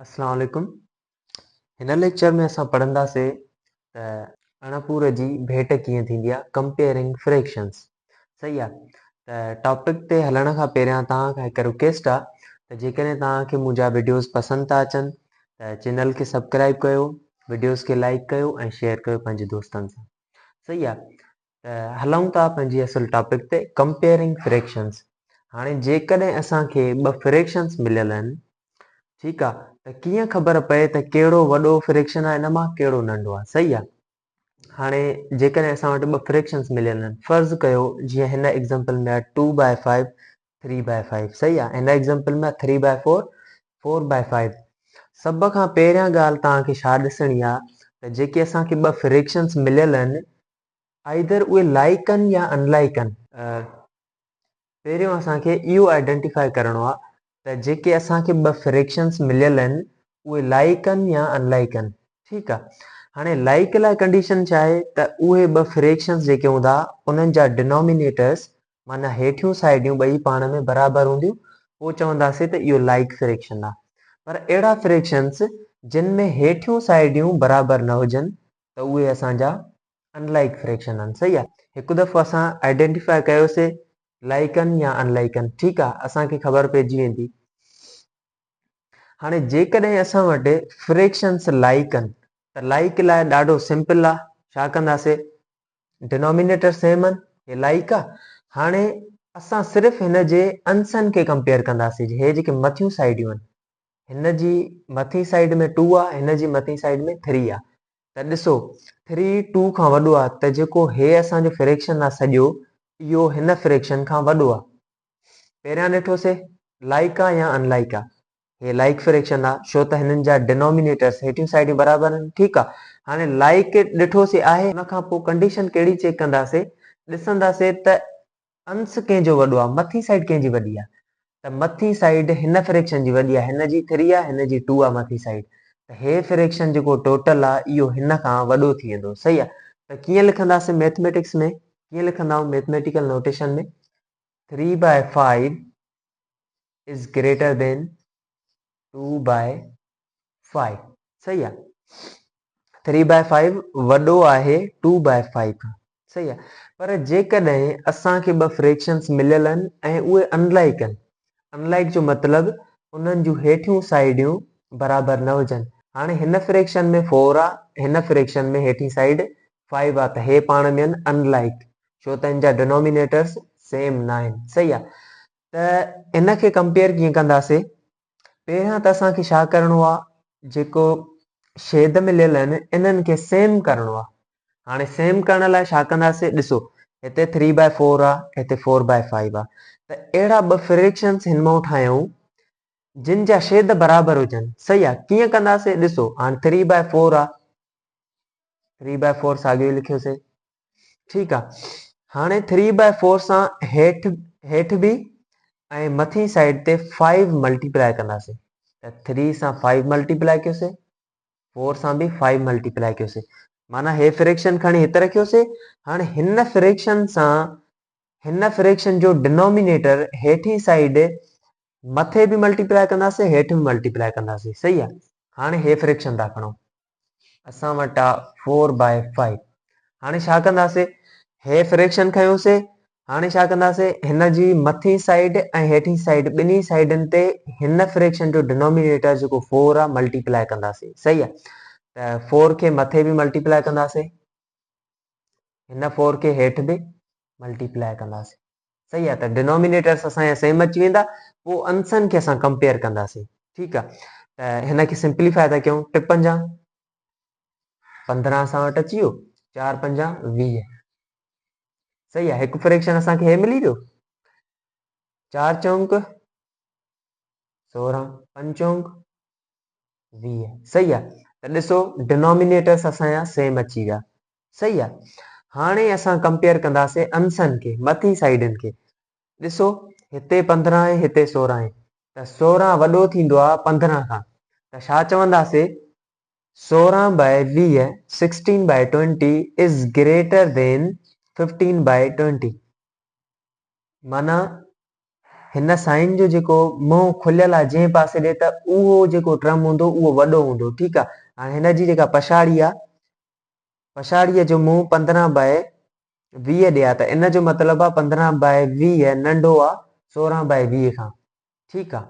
اسلام عليڪم هن ليڪچر ۾ اسان پڙهنداسي ته اڻپور جي ڀيٽ ڪيئن ٿيندي آهي ڪمپيئرنگ فريڪشنز صحيح آهي ته ٽاپڪ تي هلڻ کان پهريان توهان کان هڪ رڪويسٽ آهي ته جيڪڏهن توهان کي منهنجا وڊيوز پسند ٿا اچن ته چينل کي سبسڪرائب ڪيو وڊيوز کي لائڪ ڪيو ۽ شيئر ڪيو پنهنجي دوستن سان صحيح آهي ته هلون ٿا پنهنجي اصل ٽاپڪ تي ڪمپيئرنگ فريڪشنز هاڻي جيڪڏهن اسان کي ٻه فريڪشنز مليل آهن ٺيڪ آ ته ڪيئن خبر پئي ته ڪهڙو وڏو فريڪشن آهي ان مان ڪهڙو ننڍو آهي صحيح آ هاڻي جيڪڏهن اسان وٽ ٻه فريڪشنز مليل آهن فرض ڪيو جيئن هن ايگزامپل ۾ آهي 2 باء 5 3 باء 5 صحيح آ هن ايگزامپل ۾ 3 باء 4 4 باء 5 سڀ کان پهريان ڳالهه توهان کي ڇا ڏسڻي آ ته جيڪي اسان کي ٻه فريڪشنز مليل آهن آئيدر اهي لائيڪ آهن يا ان لائيڪ آهن. پهريون اسان کي اهو آئيڊنٽيفائي ڪرڻو آهي ته جيڪي اسان کي ٻه فريڪشنس مليل آهن اهي لائيڪ آهن يا ان لائيڪ آهن. ٺيڪ آهي. هاڻي لائيڪ لاء ڪنڊيشن ڇا آهي ته اهي ٻه فريڪشنس جيڪي هوندا انهن جا ڊنومينيٽرس معنيٰ هيٺيون سائيڊيون ٻئي پاڻ ۾ برابر هونديون پوء چونداسين ته اهو لائيڪ فريڪشن آهي. پر اهڙا فريڪشنس جن ۾ هيٺيون سائيڊيون برابر نه هجن ته اهي اسان جا ان لائيڪ فريڪشن آهن صحيح آهي هڪ دفعو اسان آئيڊينٽيفائي ڪيوسي لائيڪ آهن يا ان لائيڪ آهن ٺيڪ آهي اسان کي خبر پئجي ويندي هاڻي جيڪڏهن اسان وٽ فريڪشنس لائيڪ آهن ته لائيڪ لاء ڏاڍو سمپل آهي ڇا ڪنداسي ڊينومينيٽر سيم آهن هي لائيڪ آهي هاڻي اسان صرف هن جي انسن کي ڪمپيئر ڪنداسي هي جيڪي مٿيون سائيڊيون آهن هن جي مٿي سائيڊ ۾ 2 آهي هن جي مٿي سائيڊ ۾ 3 آهي ته ڏسو ٿري ٽو کان وڏو آ ته جيڪو هي اسان جو فريڪشن آ سڄو اهو هن فريڪشن کان وڏو آ. پهريان ڏٺوسي لائيڪ آ يا ان لائيڪ آ. هي لائيڪ فريڪشن آ ڇو ته هنن جا ڊينومينيٽرس هيٺيون سائيڊيون برابر آهن ٺيڪ آ. هاڻي لائيڪ ڏٺوسي آهي ان کان پوء ڪنڊيشن ڪهڙي چيڪ ڪنداسي ڏسنداسي ته انس ڪنهن جو وڏو آ مٿين سائيڊ ڪنهن جي وڏي آ ته مٿين سائيڊ هن فريڪشن جي وڏي آ هن جي ٿري آ هن جي ٽو آ مٿين سائيڊ ته هي فريڪشن جيڪو ٽوٽل آ اهو هن کان وڏو ٿي ويندو صحيح آ ته ڪيئن لکنداسين ميٿميٽڪس ۾ ڪيئن لکندائون mathematical notation ۾ three by five is greater than two by five صحيح آ ٿري باء فائيو وڏو آهي ٽو باء فائيو کان صحيح آ پر جيڪڏهن اسان کي ٻه فريڪشنس مليل آهن ۽ اهي انلائڪ آهن انلائڪ جو مطلب انهن جون هيٺيون سائيڊيون برابر نه هجن هاڻي هن فريڪشن ۾ فور آ هن فريڪشن ۾ هيٺين سائيڊ فائيو آ ته هي پاڻ ۾ آهن انلائڪ ڇو ته ان جا ڊنومينيٽرس سيم نه آهن صحيح آ ته ان کي ڪمپيئر ڪيئن ڪنداسي پهريان ته اسان کي ڇا ڪرڻو آ جيڪو شيد مليل آهن انهن کي سيم ڪرڻو آ هاڻي سيم ڪرڻ لاء ڇا ڪنداسي ڏسو هتي ٿري باء فور آ هتي فور باء فائيو آ ته اهڙا ٻه فريڪشنس هن مان ٺاهيون جن جا شيد برابر هجن صحيح آ ڪيئن ڪنداسي ڏسو هاڻي ٿري باء فور آ ٿري باء فور ساڳيو ئي لکيوسي ٺيڪ آ هاڻي ٿري باء فور سان هيٺ هيٺ به ۽ مٿين سائيڊ تي فائيو ملٽيپلائي ڪنداسين ته ٿري سان فائيو ملٽيپلائي ڪيوسي فور سان به فائيو ملٽيپلائي ڪيوسي معنيٰ هي فريڪشن کڻي هت رکيوسي هاڻي هن فريڪشن سان هن فريڪشن جو ڊنومينيٽر هيٺين سائيڊ مٿي به ملٽيپلائي ڪنداسين هيٺ به ملٽيپلائي ڪنداسين صحيح آ هاڻي هي فريڪشن ٿا کڻو اسان وٽ آ فور باء فائيو هاڻي ڇا ڪنداسي هي فريڪشن کنيوسي هاڻي ڇا ڪنداسي هن جي مٿين سائيڊ ۽ هيٺين سائيڊ ٻنهي سائيڊن تي هن فريڪشن جو ڊنومينيٽر جيڪو فور آ ملٽيپلائي ڪنداسي صحيح آ ته فور کي مٿي به ملٽيپلائي ڪنداسي هن فور کي هيٺ به ملٽيپلائي ڪنداسي صحيح آ ته ڊنومينيٽرس اسان جا سيم اچي ويندا پوء انسن کي اسان ڪمپيئر ڪنداسين ٺيڪ آ ته هن کي سمپليفائي ٿا ڪيون ٽي پنجا پندرهن اسان وٽ اچي ويو چار پنجا 20 صحيح آ هڪ فريڪشن اسان کي هي ملي ويو چار چونڪ 16 پنج چونڪ 20 صحيح آ ته ڏسو ڊنومينيٽرس اسان جا سيم اچي ويا صحيح آ هاڻي اسان ڪمپيئر ڪنداسين انسن کي مٿين سائيڊن کي ڏسو هتي 15 آهي هتي 16 آهي ته 16 وڏو ٿيندو آ 15 کان ته ڇا چونداسين 16 by 20 16 by 20 is greater than 15 by 20 معنيٰ هن سائن جو جيڪو منهن کليل آ جنهن پاسي ڏي ته اهو جيڪو ٽرم هوندو اهو وڏو هوندو ٺيڪ آ. هاڻي هن جي جيڪا پڇاڙي آ پڇاڙيء جو منهن 15 بائي 20 ڏي آ ته ان جو مطلب آ 15 بائي 20 ننڍو آ 16 بائي 20 کان ٺيڪ آ.